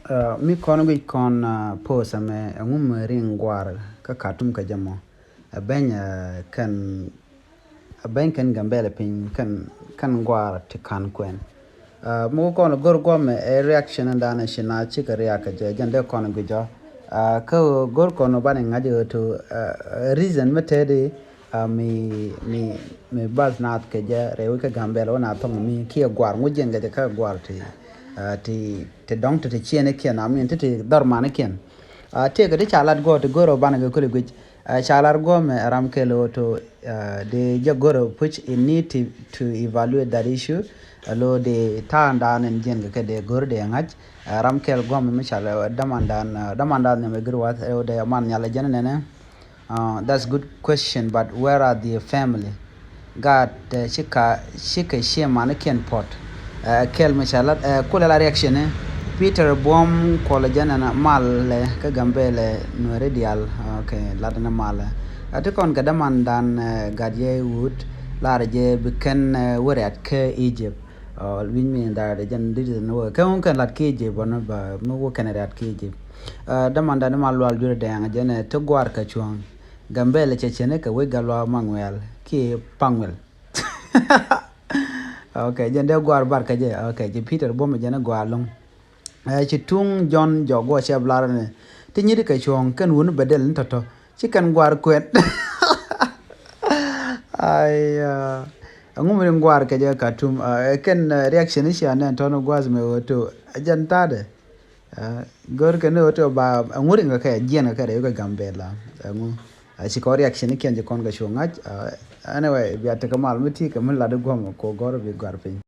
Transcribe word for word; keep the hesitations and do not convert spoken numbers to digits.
Mi kɔn guic kɔn post ɛmɛ, ɛŋu mi riŋ guar kä Khartoum kä jɛ mɔ? Ɛ bɛny kɛn, ɛ bɛny kɛn Gambɛlɛ piny kɛn guar ti kan kuɛn. Mi wä kɔn go̱r guɔmɛ ɛ reaction in danɛ ci na cikɛ react kɛ jɛ, jɛn dee kɔn guic jɔ. Kä go̱r kɔn banɛ ŋa̱c ɣöö to reason mi tɛɛdi mi mi mi bath naath kɛ jɛ rɛy wec kä Gambɛlɛ wä na thɔŋ mi kiɛ guar ŋuc jɛn kɛ jɛ kä guar ti ti ti dɔŋ ti ti ciɛn ikiɛn, I mean ti ti dhɔr man ikiɛn. Tëëkɛ ti ca lat guɔ ti go̱r ɔ banɛ kɛ kuli guic. Ca lat guɔ mɛ ram kɛl ɣöö to di jɛ go̱r ɔ puc in need to evaluate that issue. Lo di ta̱a̱ dan in jiɛn kɛ kɛ di go̱r di ŋa̱c. Ram kɛl guɔ mɛ mi ca dämandan dämandan nyɛ mɛ gir wath ɣöö di man nyal jɛn nɛnɛ. That's good question, but where are the family? Gaat cikɛ cikɛ cie manikiɛn puɔt. Kɛl mi ca lat kulɛ la reaction ni Peter Buɔm kuɔlɛ jɛ nɛn malɛ kä Gambɛlɛ Nuɛri diaal. Ok, lat ni malɛ. Ati kɔn kɛ dämandan gat yɛ wut lar jɛ bi kɛn wä riat kä Egypt. Wi̱ny mi in that jɛn dit ni wä kɛ ŋun kɛn lat kä Egypt bä ni ba mi wä kɛn riat kä Egypt. Dämandan ni mal lual jurɛ dɛŋ jɛ nɛ ti guar kɛ cuɔ̱ŋ. Gambɛlɛ cɛ cɛn kɛ wec Gatluak Maŋuɛl kiɛ Paŋuɛl. Ok, jɛn dee guar bar kä jɛ. Ok, ci Peter Buɔm jɛn guar loŋ. Ci tuŋ John jɔk guɔ cɛ blar ni ti nyit kɛ cuɔ̱ŋ kɛn wun bɛ del ni tɔtɔ ci kɛn guar kuɛn. Ay, ɛŋu mi guar kɛ jɛ Khartoum kɛn reaction ni cia nɛn tɔn guas mɛ wä to jɛn ta̱dɛ. Gör kɛ ni ɣöö ti ba ɛŋu riŋ kɛ kɛ jiɛn kɛ kɛ rɛy kɛ Gambɛla ɛŋu. Ci kɔ reaction ni kiɛn ci kɔn kɛ cu ŋa̱c. Anyway, bia tekɛ mal mi ti kɛ mi lat di guɔm kɔ gɔr bi gɔr piny.